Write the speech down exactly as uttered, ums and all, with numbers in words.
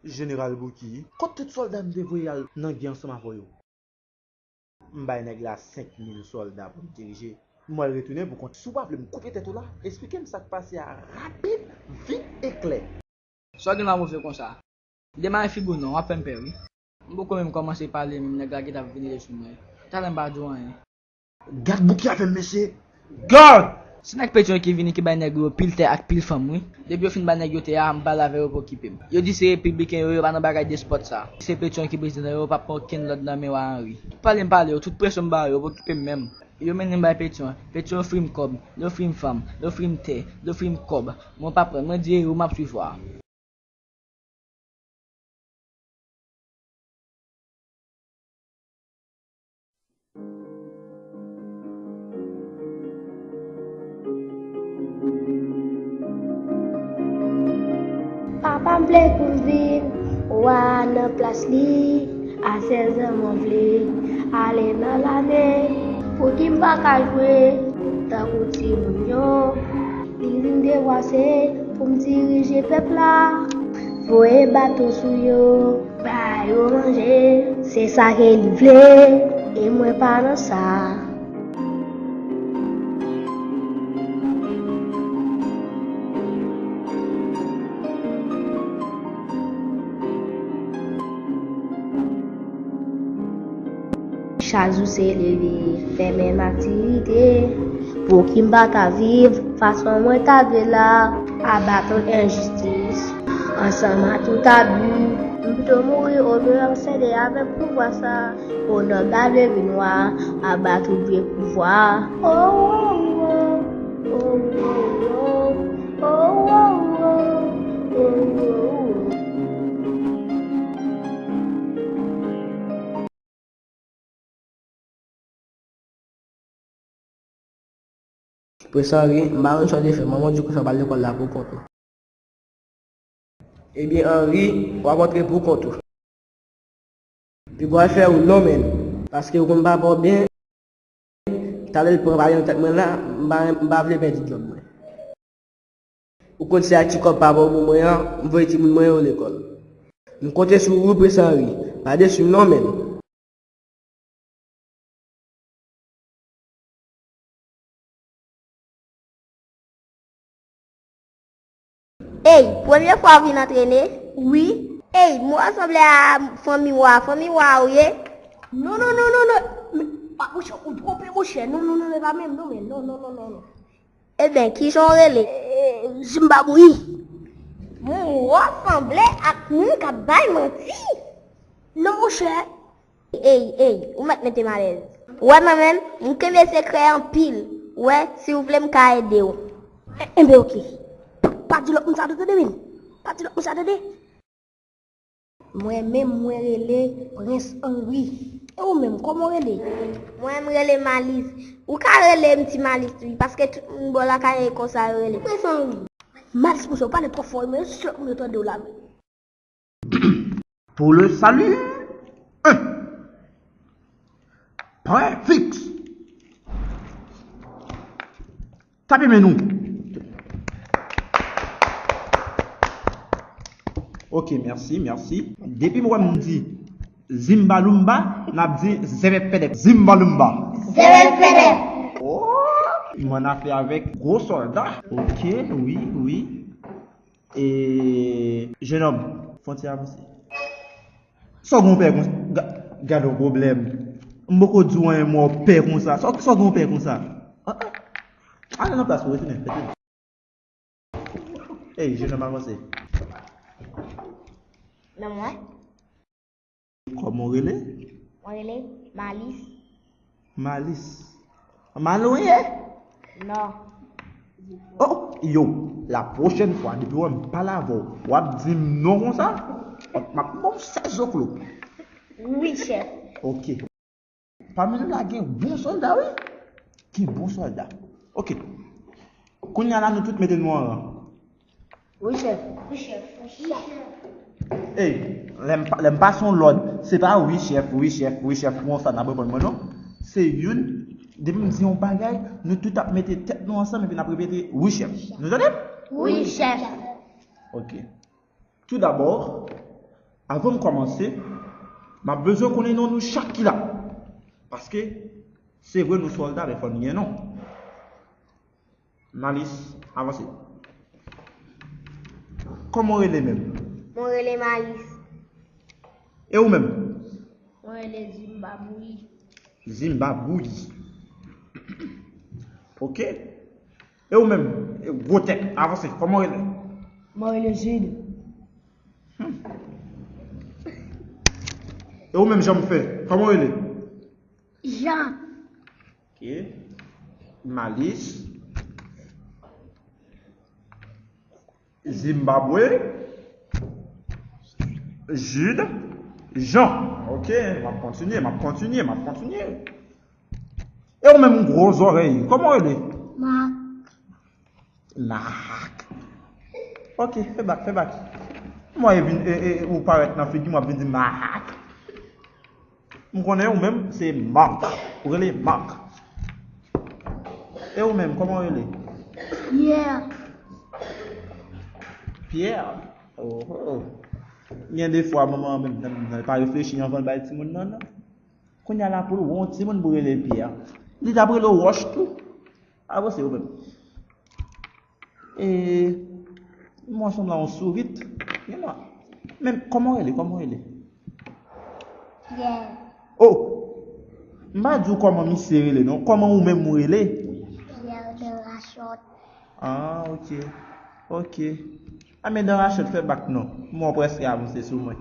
Jeneral Bouki, kot tout sòlda m te voye al nan gè ansanm avè yo? M bay nèg la senk mil sòlda pou m dirije. Mwen retounen pou kont. Si w pa vle m koupe tèt ou la, eksplike m sa k pase a rapid, vit e klè. Sa w gen la move konsa? Demare figi w non, w ap fè m pè wi. M poko menm kòmanse pale, menm nèg la gentan ap vini sou mwen. Talè m pa di w anyen. Gad Bouki avè m, mesye! Gad! Se nèg Petyon ki vini ki bay nèg yo pil tè ak pil fanm wi. Depi yo fin bay nèg yo tè a, m pale avè yo pa okipe m. Yo di se repibliken yo, yo pa nan bagay de spòt sa. Se Petyon ki prezidan yo, yo p ap pran okenn lòd nan men wa Anri. Tout pale m pale yo, tout presyon m ba yo, yo pa okipe m menm. Yo mennen m bay Petyon. Petyon ofri m kòb, li ofri m fanm, li ofri m tè, li ofri m kòb. Mwen pa pran, mwen di e ou m ap swiv wa. Papa m vle pou m vin wa nan plas li. A sèz an mwen vle ale nan lame. Pouki m pa ka jwe tankou timoun yo? Li di m devwa se pou m dirije pèp la. Voye bato sou yo, ba yo manje. Se sa ke li vle, e mwen pa nan sa. Chak jou se leve, fè menm aktivite. Pouki m pa ka viv fason mwen ta vle la? Aba tout enjistis, ansanm ak tout abi. M pito mouri olye m sede avèk pouvwa sa. O non, m pa vle vin wa, aba tout vye pouvwa. Oh, oh, oh. Prens Anri, m pa konn sa w te fè, manman w di w konsa w pral lekòl la pou kont ou. Ebyen, Anri, w ap antre pou kont ou. Pi pral fè ou non, menn. Paske ou konn papa w byen, talè l pran pale nan tèt mwen la, m pa, m pa vle pèdi djòb mwen. Ou konn se ak ti kòb papa w ban mwen an, m voye timoun mwen yo lekòl. M konte sou ou, Prens Anri. Pa desi m non, menn. Ey, premye fwa w vin antrene? Wi. Ey, mwen sanble a fanmi wa, fanmi wa ou ye? Non, non, non, non, non. Men, pa, monchè, ou twonpe, monchè. Non, non, non, e pa menm, non, men, non, non, non, non, non. Ebyen, kijan w rele? Eh, Zimbabwe. Bon, w sanble ak moun k ap bay manti. Non, monchè. Ey, ey, ou mèt mete m alèz. Wè mwen menm, m kenbe sekrè anpil. Wè, si w vle m ka ede w. E, enben, oke. Pa, pa di lòt moun sa tande, men. Pa di lòt moun sa tande. Mwen menm, mwen rele Prens Anri. E ou menm, kòman w rele? Mwen, m rele Malis. Ou ka rele m Ti Malis tou, paske tout moun bò lakay konsa yo rele. Prens Anri. Malis, monchè, ou pale twò fò, men jis lòt moun yo tande w la, men. Pour le salut, un. Prêt, fixe. Tape men nou. Ok, mèsi, mèsi. Depi m wè m di Zimba Lumba, n ap di zèbèpèdèp. Zimba Lumba. Zèbèpèdèp. Oh, mwen afè avèk gwo sòlda. Ok, wi, wi. E, jenòm, fè yon ti avanse. Sa w gen w pè konsa? Ga-, gade yon pwoblèm. M poko di w anyen, men w pè konsa. Sa w, sa w gen w pè konsa? Ah, ah. Ale nan plas ou, retounen, retounen. Ey, jenòm, avanse. Nan mwen? Kòman w rele? Mwen rele Malis. Malis. Mal ou ye? Non. Oh, yo, la pwochèn fwa, depi w wè m pale avè w, w ap di m non konsa, m ap ba w sèz zoklo. Wi, chèf. Ok. Pami nou la gen bon sòlda, wi. Gen bon sòlda. Ok. Kounye a la, nou tout mete nou an ran. Wi, chèf. Wi, chèf. Ey, lè m pa, lè m pase yon lòd, se pa wi, chèf, wi, chèf, wi, chèf, konsa n ap reponn mwen, non. Se youn, depi m di yon bagay, nou tout ap mete tèt nou ansanm epi n ap repete, wi, chèf. Nou tande m? Wi, chèf. Ok. Toudabò, Avan m kòmanse, m ap bezwen konnen non nou chak ki la. Paske, se vre nou sòlda, men fò n gen non. Malis, avanse. Kòman w rele menm? Mwen rele Malis. E ou menm? Mwen rele Zimbabwe. Zimbabwe. Ok. E ou menm? E gwo tèt, avanse. Kòman w rele? Mwen rele Jid. E ou menm, jan m fè? Kòman w rele? Jan. Ok. Malis. Zimbabwe. Jid. Jan. Ok, m ap kontinye, m ap kontinye, m ap kontinye. E ou menm gwo zòrèy, kòman w rele? Mak. Mak. Ok, fè bak, fè bak. Mwen e vin, e, e, ou parèt nan figi m, w ap vin di Mak. M konnen ou menm, se Mak. Ou rele Mak. E ou menm, kòman w rele? Pierre. Pierre? Oh, oh. Gen de fwa, manman an menm, nan, nan pa reflechi anvan l bay timoun nan, non. Kounye a la, pou l wè yon timoun pou rele Pierre. Li t ap rele w Wòch tou. Avanse ou menm. E, mwen sanble yon sourit. Men mwen, men kòman w rele? Kòman w rele? Pierre. Oh! M pa di w kòman misye rele, non. Kòman ou menm ou rele? Pierre de Rachot. Ah, ok. Ok. A, men dan Rachot fè bak non. Mwen prèske avanse sou mwen.